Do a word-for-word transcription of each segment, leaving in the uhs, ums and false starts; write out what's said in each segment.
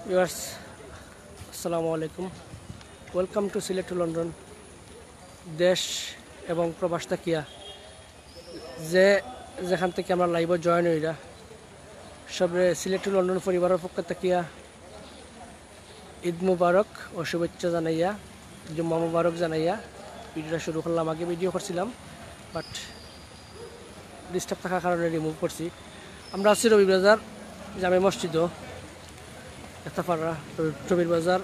ভিউয়ার্স, আসসালামু আলাইকুম। Welcome to Sylhet to London. দেশ এবং প্রবাস থাকিয়া যে যেখান থাকি আমরা লাইভো জয়েন অইরা, সবরে সিলেট টু লন্ডন পরিবারর পক্ষ থাকিয়া ঈদ মুবারক ও শুভেচ্ছা জানাইয়া, জুম্মা মুবারক জানাইয়া ভিডিওটা শুরু করলাম। আগে ভিডিও করছিলাম, বাট ডিস্টার্ব থাকার কারণে রিমুভ করছি। আমরা আছি রবিবাজার জামে মসজিদো, একটা পাড়া রবি-, রবিবাজার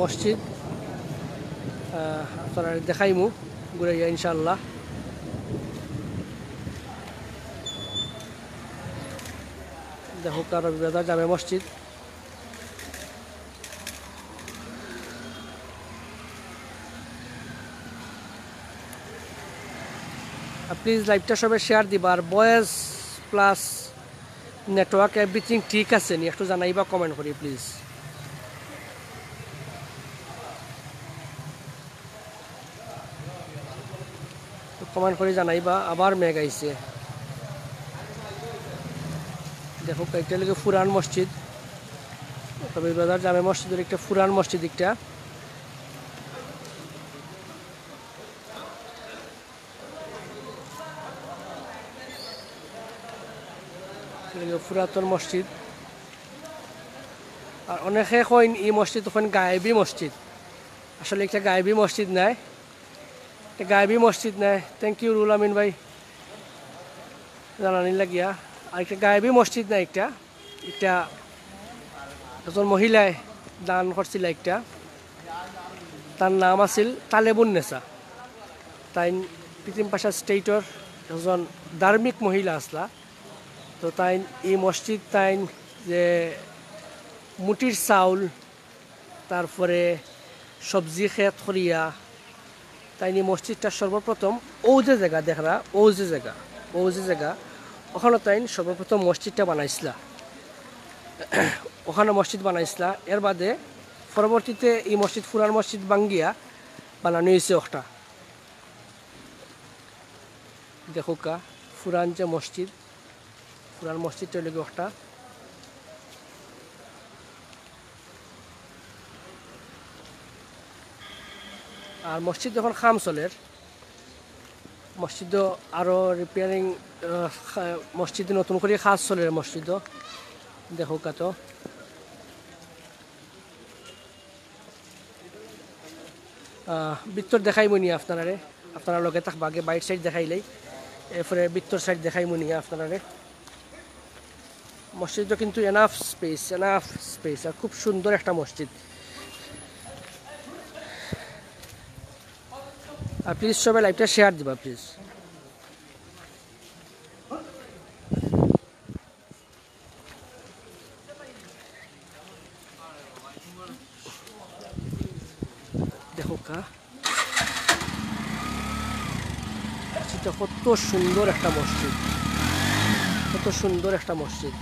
মসজিদ। আহ, আপনারা দেখাইমু ঘুরাইয়া ইনশাআল্লাহ। দেখউক্কা রবিবাজার জামে মসজিদ। আর প্লিজ লাইভটা সবে শেয়ার দিবা, আর ভয়েস প্লাস নেটওয়ার্ক এভরিথিং ঠিক আছে নি একটু জানাইবা কমেন্ট করি প্লিজ। তো কমেন্ট করি জানাইবা। আবার মেঘ আইছে। দেখউক্কা, একটা লাগে পুরান মসজিদ, কবির বাজার জামে মসজিদর একটা পুরান মসজিদ একটা। এটা পুরাতন মসজিদ। আর অনেকে কইন ই মসজিদ কইন গায়েবী মসজিদ। আসলে একটা গায়েবী মসজিদ নায়, একটা গায়েবী মসজিদ নায়। থ্যাংক ইউ রুহুল আমিন ভাই জানানি লাগিয়া। আর একটা গায়েবী মসজিদ নায়, একটা, একটা একজন মহিলায় দান করছিল একটা, তার নাম আছিল তালেবুন নেসা। তাইন পিতিম পাশা স্টেটর একজন ধার্মিক মহিলা আছলা। তো তাইন ই মসজিদ তাইন যে মুটির চাউল, তারপরে সবজি খেত করিয়া তাইন ই মসজিদটা সর্বপ্রথম অউ যে জাগা দেখরা, অউ যে জাগা, অউ যে জাগা, ওখানো তাইন সর্বপ্রথম মসজিদটা বানাইছলা। ওখানো মসজিদ বানাইছলা। এর বাদে পরবর্তীতে ই মসজিদ, পুরান মসজিদ ভাঙ্গিয়া বানানি অইছে ওখটা। দেখউক্কা, পুরান যে মসজিদ, পুরান মসজিদটা অইলো গি ওখটা। আর মসজিদ অখন কাম চলের, মসজিদো আরো রিপেয়ারিং, আহ, খা-, মসজিদো নতুন করি কাজ চলের মসজিদো। দেখউক্কা তো। আহ, ভিতর দেখাইমুনি আপনারারে, আপনারা লগে থাকবা, আগে বাইর সাইড দেখাইলাই, এরপরে ভিতর সাইড দেখাইমুনি আপনারারে। মসজিদও কিন্তু এনাফ স্পেস, এনাফ স্পেস, আর খুব সুন্দর একটা মসজিদ। আর প্লিজ সবাই লাইভটা শেয়ার দিবা প্লিজ। দেখউক্কা, এটা কত সুন্দর একটা মসজিদ, কত সুন্দর একটা মসজিদ।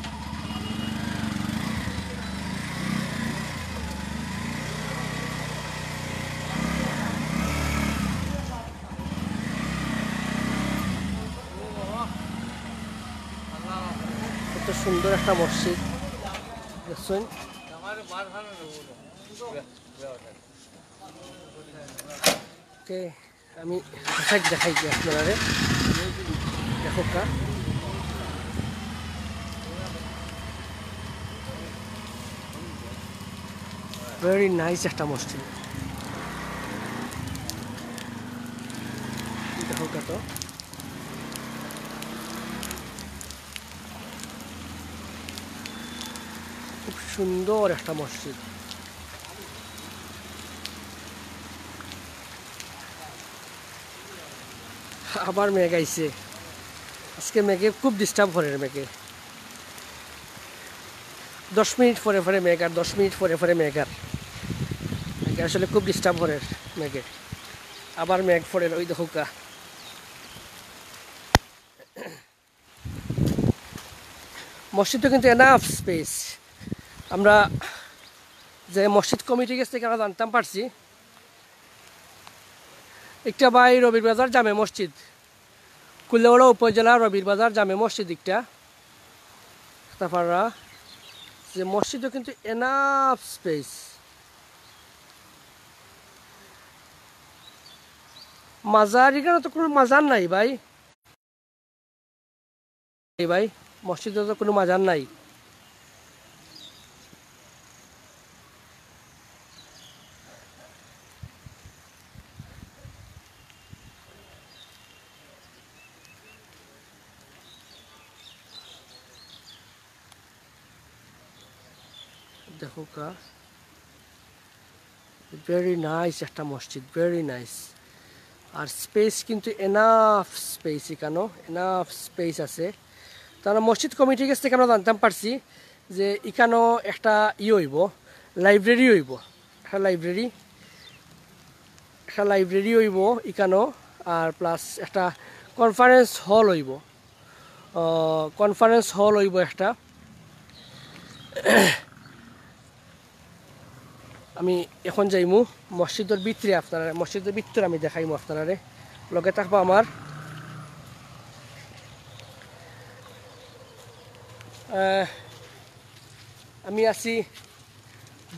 কত সুন্দর একটা মসজিদ দেখছইন। ওকে, আমি সাইড দেখাই কি আপনারারে, দেখউক্কা। ভেরি নাইস একটা মসজিদ, দেখউক্কা তো। খুব সুন্দর একটা মসজিদ। আবার মেঘ আইছে। আজকে মেঘে খুব ডিস্টার্ব করের মেঘে। দশ মিনিট পরে পরে মেঘ আর দশ মিনিট পরে পরে মেঘ আর। মেঘে আসলে খুব ডিস্টার্ব করের মেঘে। আবার মেঘ পড়ের, ওই দেখউক্কা। মসজিদও কিন্তু এনাফ স্পেস। আমরা যে মসজিদ কমিটির গেছ থাকি আমরা জানতাম পারছি, একটা ভাই রবির বাজার জামে মসজিদ, কুলেওড়া উপজেলা রবির বাজার জামে মসজিদ একটা, একটা পাড়া। যে মসজিদও কিন্তু এনাফ স্পেস। মাজার, ইখানো তো কুনু মাজার নাই ভাই। এই ভাই, মসজিদো তো কুনু মাজার নাই। দেখউক্কা, ভেরি নাইস একটা মসজিদ, ভেরি নাইস। আর স্পেস কিন্তু এনাফ স্পেস, ইখানো এনাফ স্পেস আছে। তো আমরা মসজিদ কমিটির গেছ থাকি আমরা জানতাম পারছি যে ইখানো একটা ইয়ে অইবো, লাইব্রেরি অইবো, একটা লাইব্রেরি, একটা লাইব্রেরি অইবো ইখানো, আর প্লাস একটা কনফারেন্স হল অইবো, কনফারেন্স হল অইবো একটা। আমি এখন যাইমু মসজিদর ভিতরে, আপনারা মসজিদর ভিতরে আমি দেখাইমু আপনারারে, লগে থাকবা আমার। আহ, আমি আছি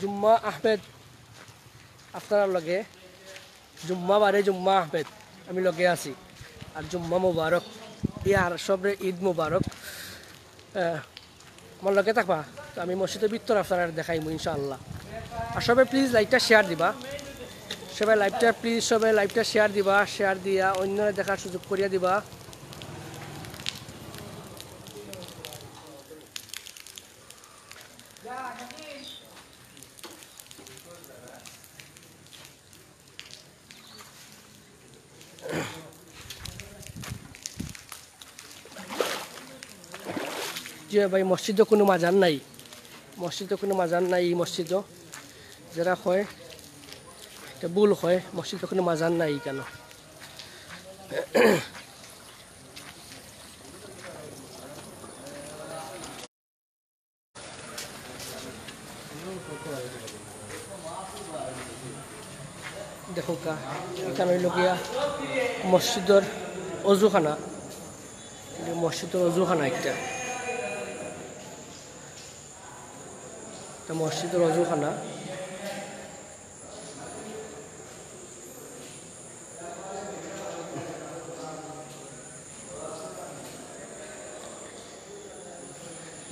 জুম্মা আহমেদ, আপনারার লগে। জুম্মা বারে জুম্মা আহমেদ, আমি লগে আছি। আর জুম্মা মুবারক, ইয়ার সবরে ঈদ মুবারক। আহ, আমার লগে থাকবা, তো আমি মসজিদর ভিতর আপনারারে দেখাইমু ইনশাআল্লাহ। আর সবে প্লিজ লাইভটা শেয়ার দিবা, সবে লাইভটা প্লিজ, সবে লাইভটা শেয়ার দিবা, শেয়ার দিয়া অন্যরে দেখার সুযোগ করিয়া দিবা। জি ভাই, মসজিদো কুনু মাজার নাই, মসজিদো কুনু মাজার নাই। ই মসজিদো যেরা কয়, ইটা ভুল কয়, মসজিদো কুনু মাজার নাই ইখানো। দেখউক্কা, ইখান অইলো গিয়া মসজিদর অজুখানা, মসজিদর অজুখানা একটা, ইটা মসজিদর অজুখানা।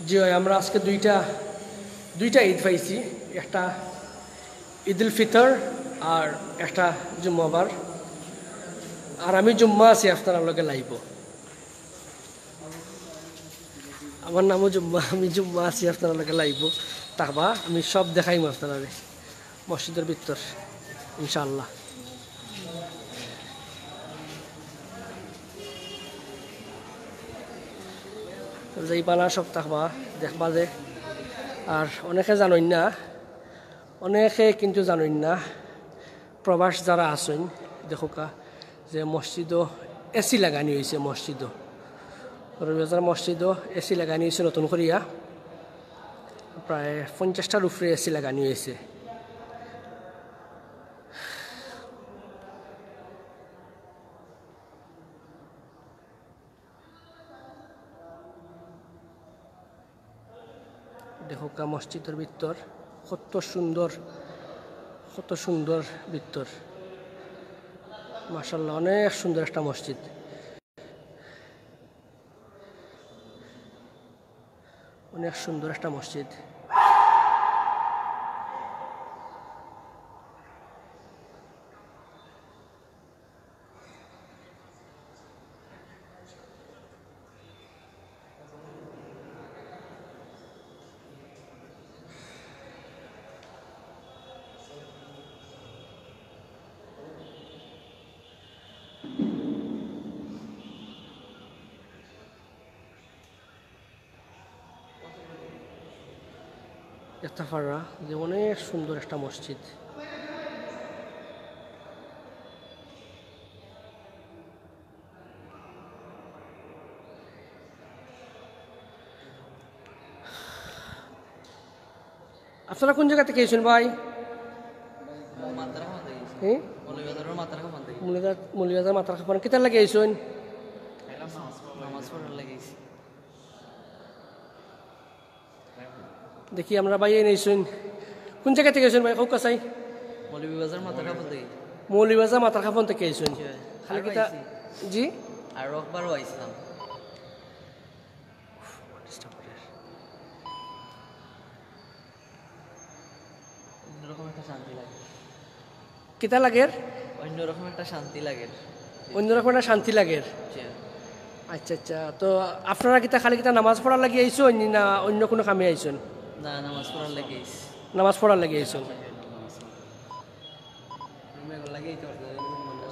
জি অয়, আমরা আজকে দুইটা, দুইটা ঈদ পাইছি, একটা ঈদুল ফিতর আর একটা জুম্মাবার। আর আমি জুম্মা আছি আপনারার লগে লাইভো। আমার নামও জুম্মা, আমি জুম্মা আছি আপনারার লগে লাইভো। থাকবা, আমি সব দেখাইমু আপনারারে মসজিদর ভিতর, ইনশাআল্লাহ। তো যাইবা না, সব থাকবা, দেখবা যে। আর অনেকে জানইন না, অনেকে কিন্তু জানইন না, প্রবাস যারা আছইন, দেখউক্কা যে মসজিদো এসি লাগানি অইছে, মসজিদো, রবিবাজার মসজিদো এসি লাগানি অইছে নতুন করিয়া, প্রায় পঞ্চাশটার উপরে এসি লাগানি অইছে। দেখউক্কা মসজিদর ভিতর কত সুন্দর, কত সুন্দর ভিতর। মাশাআল্লাহ, অনেক সুন্দর একটা মসজিদ, অনেক সুন্দর একটা মসজিদ। দেখতা পাররা যে অনেক সুন্দর একটা মসজিদ। আপনারা কোন জাগা থাকি আইছইন ভাই? মাতরাখাপান থাকি আইছি। হ্যাঁ? মৌলভীবাজারর মাতরাখাপান থাকি। মৌলভীবাজার, মৌলভীবাজার মাতরাখাপান। কিতার লাগি আইছইন? নামাজ পড়ার লাগি আইছি। দেখি আমরা ভাই এই নিছইন। কোন জাগা থাকি আইছইন ভাই? কউক্কা চাই। মৌলভীবাজার মাতারকাফন থাকি। মৌলভীবাজার মাতারকাফন থাকি আইছইন। জি ভাই। খালি আরো কিতা? আইছি। জি? আরো একবারও আইছিলাম। অন্যরকম একটা শান্তি লাগে। কিতা লাগের? অন্যরকম একটা শান্তি লাগের। অন্যরকম একটা শান্তি লাগের। জি। আচ্ছা, আচ্ছা। তো আপনারা কিতা খালি কিতা নামাজ পড়ার লাগি আইছইন না অন্য কুনু কামে আইছইন? না, নামাজ পড়ার লাগি আইছি। নামাজ পড়ার লাগি আইছইন।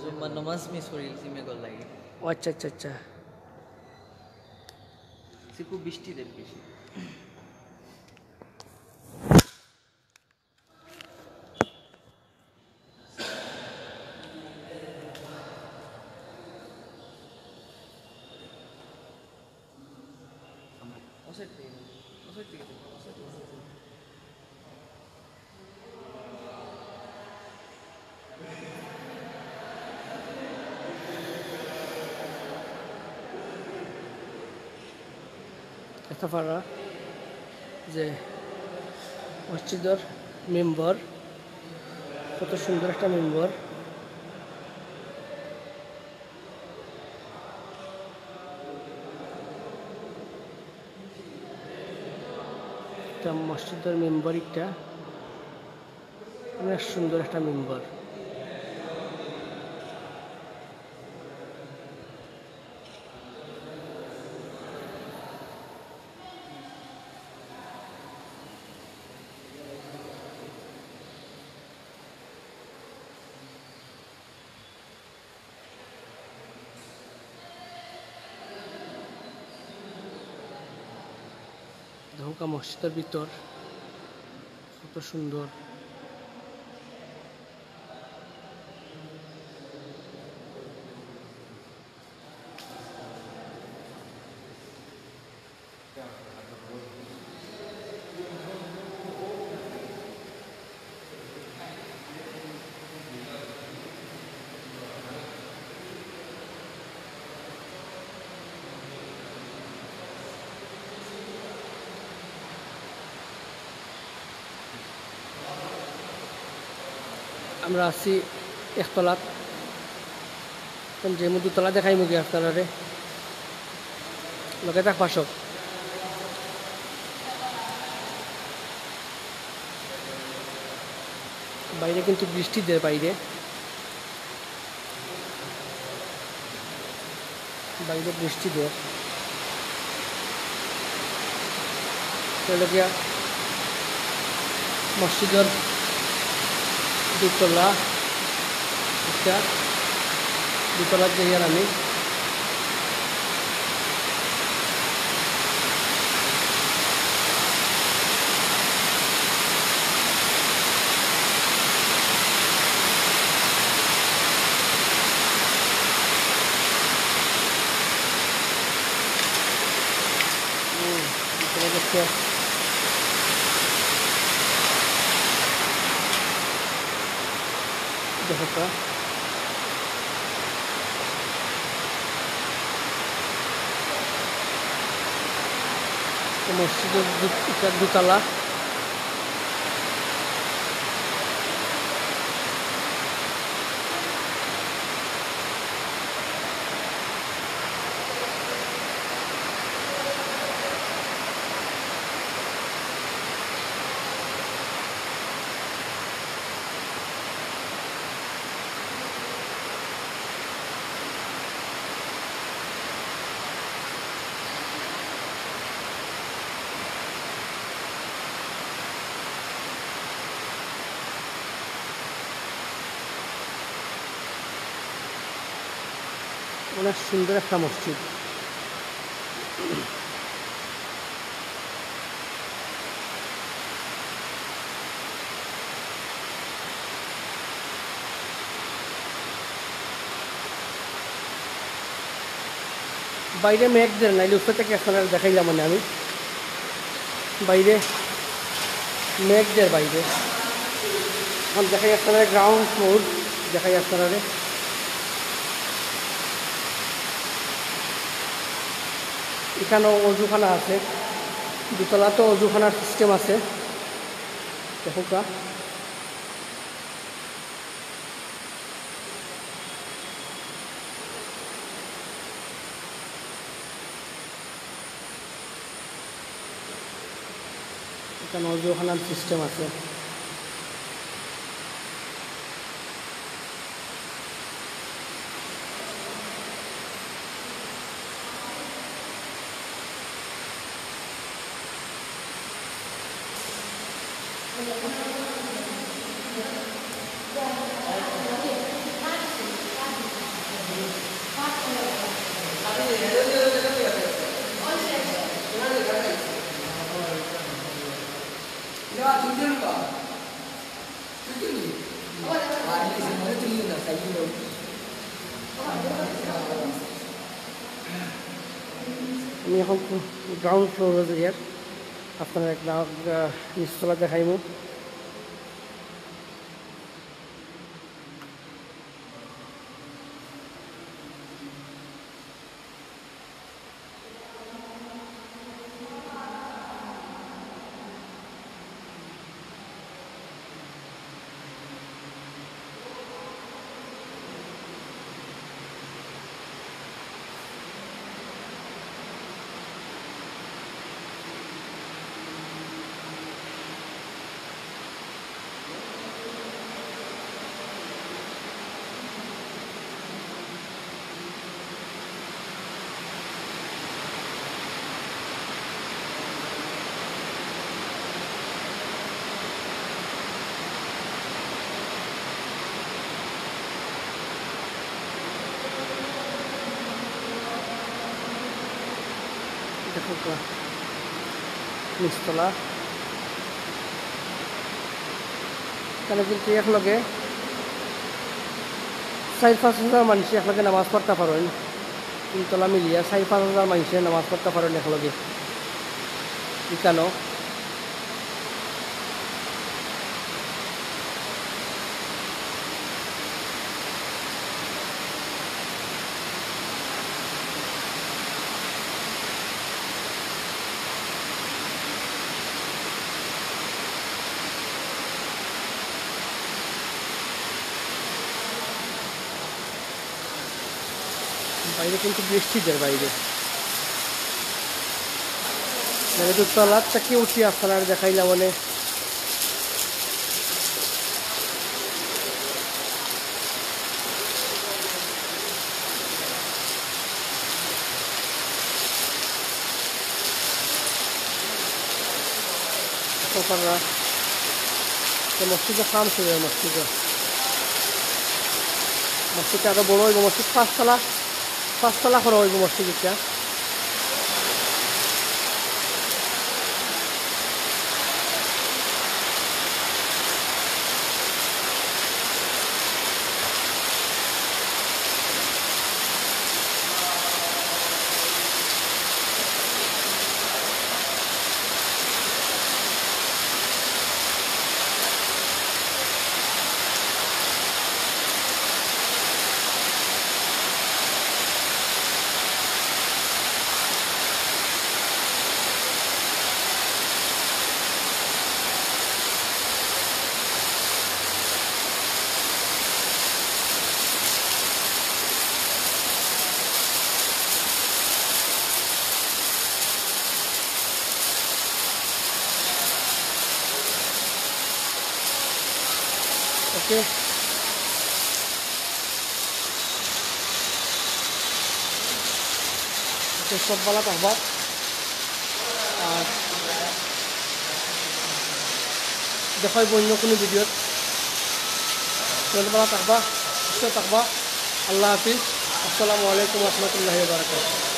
জুম্মার নামাজ মিস করি গেছি মেঘর লাগি। ও আচ্ছা, আচ্ছা, আচ্ছা। সে খুব বৃষ্টি দের বেশি। একটা পারা যে মসজিদর মেম্বর, কত সুন্দর একটা মেম্বর। একটা মসজিদর মেম্বর একটা, অনেক সুন্দর একটা মেম্বর। দেখউক্কা মসজিদর ভিতর কত সুন্দর। আমরা আছি একতলাত। এখন যে দুতলা দেখাইমু গিয়া আপনারারে, লগে থাকবা সব। বাইরে কিন্তু বৃষ্টি দের বাইরে। বাইরে বৃষ্টি দের। এটা অইলো গিয়া মসজিদর দুতলা, একটা দুতলাত যাইয়ার আমি। হুম, ভিতরে দেখতে। দেখো তো। তো মসজিদর দু-, এটা দুতলা। অনেক সুন্দর একটা মসজিদ। বাইরে মেঘ দের, নাইলে উপরে থাকি আপনারারে দেখাইলাম অনে আমি। বাইরে মেঘ দের বাইরে। এখন দেখাই আপনারারে, ground floor দেখাই আপনারারে। এখানো অজুখানা আছে। দুতলাত অজুখানার সিস্টেম আছে, দেখউক্কা। ইখানো অজুখানার সিস্টেম আছে। আমি এখন গ্রাউন্ড ফ্লোরো যাইয়ার, আপনারারে গ্রা-, গ্রা-, নিচতলা দেখাইমু। দেখউক্কা, নিচতলা। ইখানো কিন্তু একলগে চাইর পাঁচ হাজার মানষে একলগে নামাজ পড়তা পারইন। তিনতলা মিলিয়া চাইর পাঁচ হাজার মানষে নামাজ পড়তা পারইন একলগে। ইখানো বাইরে কিন্তু বৃষ্টি দের বাইরে। মানে, দুতলাত থাকি উঠি আপনারারে দেখাইলাম, মানে, তো পাররা। তো মসজিদে কাম শুরু হয়, মসজিদে। মসজিদটা আরো বড় অইবো, মসজিদ পাঁচতলা, পাঁচতলা করা অইবো মসজিদ এটা। ওকে। ওকে, সব ভালা থাকবা। আর দেখা অইবো অইন্য কুনু ভিডিওত। সব ভালা থাকবা, সুস্থ থাকবা। আল্লাহ হাফিজ। আসসালামু আলাইকুম ওয়া রাহমাতুল্লাহি ওয়া বারাকাতুহু।